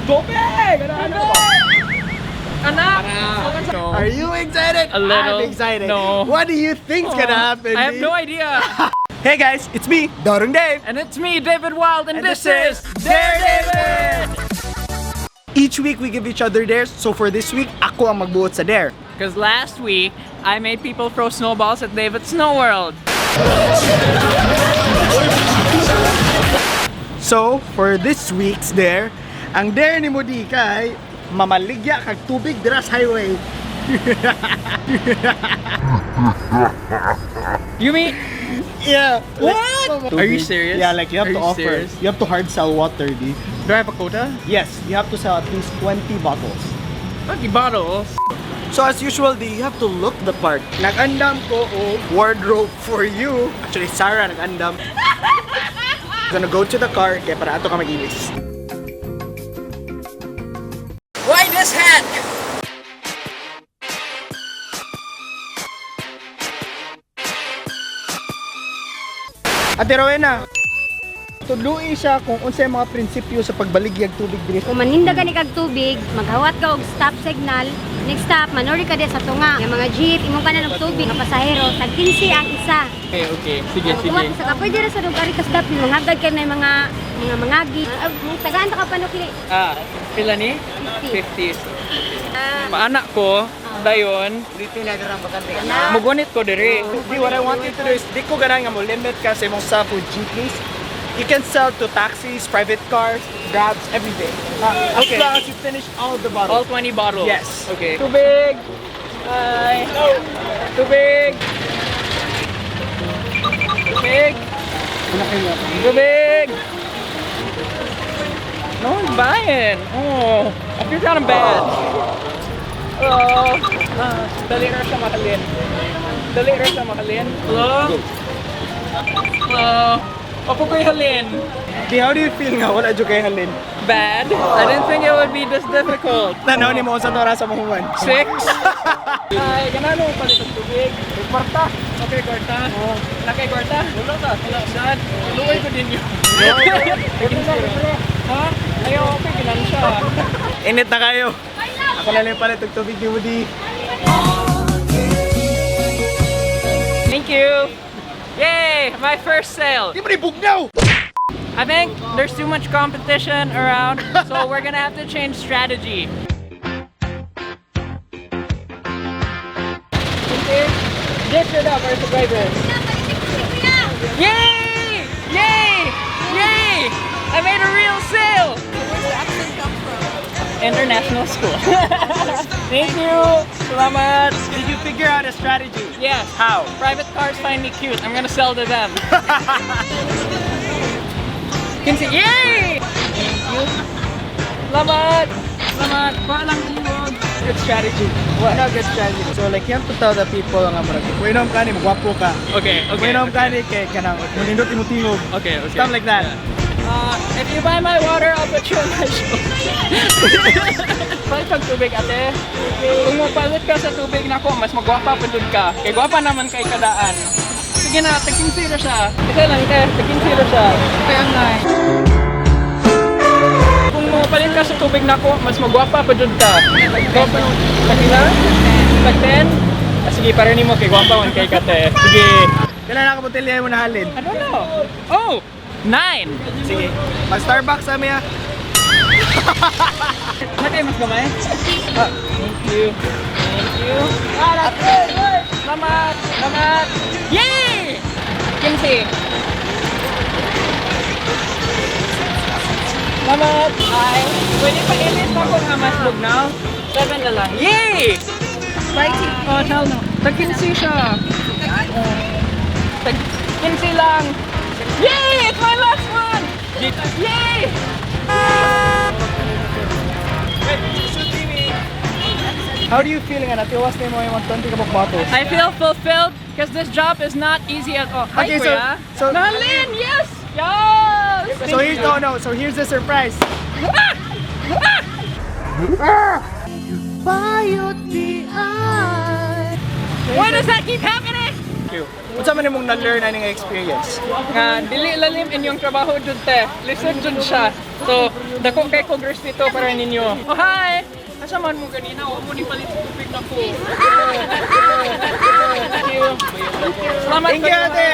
Tubig! Ano? Anak! Are you excited? A little. I'm excited. No. What do you think's gonna happen? I have D? no idea. Hey guys, it's me, Dodong Dave. And it's me, David Wild, and this is Dare David! Each week we give each other dares, so for this week, ako ang magbuot sa dare. Because last week, I made people throw snowballs at David Snow World. So, for this week's dare, ang dare ni Modi kay mamaligya kag tubig dira sa highway. You mean? Yeah. What? Are you serious? Yeah, like you have Are to you offer. serious? You have to hard sell water, di. Do I have a quota? Yes, you have to sell at least 20 bottles. 20 bottles. So as usual, di, you have to look the part. Nag-andam ko og wardrobe for you. Actually, Sarah nag-andam. Gonna go to the car kay para ato ka mag-ilis. Why this hat? Ate Rowena, tudlui siya kung unsay mga prinsipyo sa pagbaligyag tubig diri. Kung maninda gani kag tubig, maghawat ka og stop signal. Next stop, manuri ka di sa tunga. Yung mga jeep, imong kanan og tubig, mga pasahero, tag 15 ang isa. Okay. Sige, sige. Maghuwat sa ka, pwede ra sa lugar ka stop, manghagad ka na yung mga mangagi. Tagaan ta ka panukli. Ah, pila ni? 50. 50. Ah, Paanak ko, dayon, mugunit ko diri. Di, what I want you to do is, di ko ganahan nga mo limit ka sa imong self with jeepneys. You can sell to taxis, private cars, grabs, everything. As long as you finish all the All bottles. 20 bottles? Yes. Okay. Tubig! Hi! Tubig! Tubig! Tubig! No one's buying. Oh, I feel kind of bad. Oh, ah, dali ra siya mahalin. Dali ra siya mahalin. Hello? Hello? Opo ko'y halin. Di, how do you feel nga wala jud kay halin? Bad. I didn't think it would be this difficult. Tanaw ni mo sa tora sa mahuman. 6. Ay, ganano mo palit ang tubig. Kwarta. Okay, kwarta. Oh. Nakay kwarta? Wala ka. Wala sad. Luoy ko din yun. Ha? Ayaw, okay, ginan siya. Init na kayo. Ako na lang palit og tubig ni Woody. Thank you. Yay! My first sale. Di mo ni bugnaw! I think there's too much competition around, so we're gonna have to change strategy. Gift it up, our subscribers. Yay! Yay! Yay! I made a real sale! Where's the accent come from? International school. Thank you! Salamat! Did you figure out a strategy? Yes. How? Private cars find me cute. I'm gonna sell to them. Can see. Yay! Thank you. Salamat! Salamat! Paalang ilog. Good strategy. What? No, good strategy. So like you have to tell the people nga murag, "Uinom ka ni gwapo ka." Okay. Uinom ka ni kay kanang munindot imong tingog. Okay. Stuff like that. If you buy my water, I'll put you on my show. Palit kag tubig, ate. Kung mapalit ka sa tubig nako, mas magwapa pa dun ka. Kay gwapa naman kay kadaan. Sige na, taging zero siya. Ito lang, te. Taging zero siya. Kaya nga. Kung mapalit ka sa tubig nako, mas magwapa pa dun ka. Gwapa tag na? Tag 10? Ah, sige, para nimo kay gwapa man kay kate. Sige. Kailan na ka botelya mo nahalin? I don't know. Oh, 9. Sige. Mag Starbucks sa ah. Nakay mas gamay? Ah, thank you. Thank you. Salamat! Salamat! Yay! 15. Salamat! Ay, pwede pa ilis ako nga mas bugnaw? 7 na lang. Yay! Spicy. Oh, tell no. Tag 15 siya. Oh. Tag 15 lang. Yay! It's my last one! Yay! How do you feel nga natiwas nimo yung 20 ka bottles? I feel fulfilled because this job is not easy at all. Hi, Okay, so- Kuya. Nalin, yes! Yes! So here's no no, so here's the surprise. Why does that keep happening? you. Unsa man imong na-learn ani nga experience? Nga dili lalim inyong trabaho jud, te. Lisod jud siya. So, dako kay kog respeto para ninyo. Oh, hi! Asa man mo ganina? Wa mo ni palit sa tubig nako. Thank you. Salamat. Thank you, ate.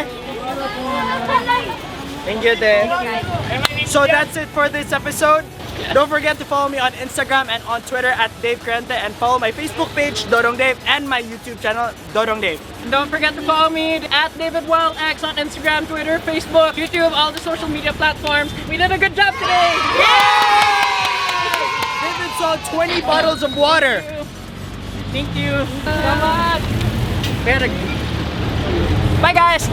Thank you, ate. So that's it for this episode. Don't forget to follow me on Instagram and on Twitter @DaveCrente and follow my Facebook page, Dodong Dave, and my YouTube channel, Dodong Dave. And don't forget to follow me @DavidWildX on Instagram, Twitter, Facebook, YouTube, all the social media platforms. We did a good job today! David sold 20 bottles of water. Thank you. Salamat! Very good. Bye, guys!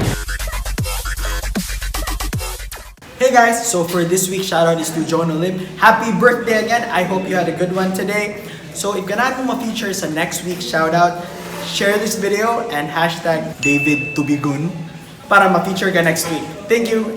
Hey guys, so for this week's shoutout is to Jonah Lim. Happy birthday again. I hope you had a good one today. So if ganahan mo ma-feature sa next week's shoutout, share this video and #DavidTubigun para ma-feature ka next week. Thank you.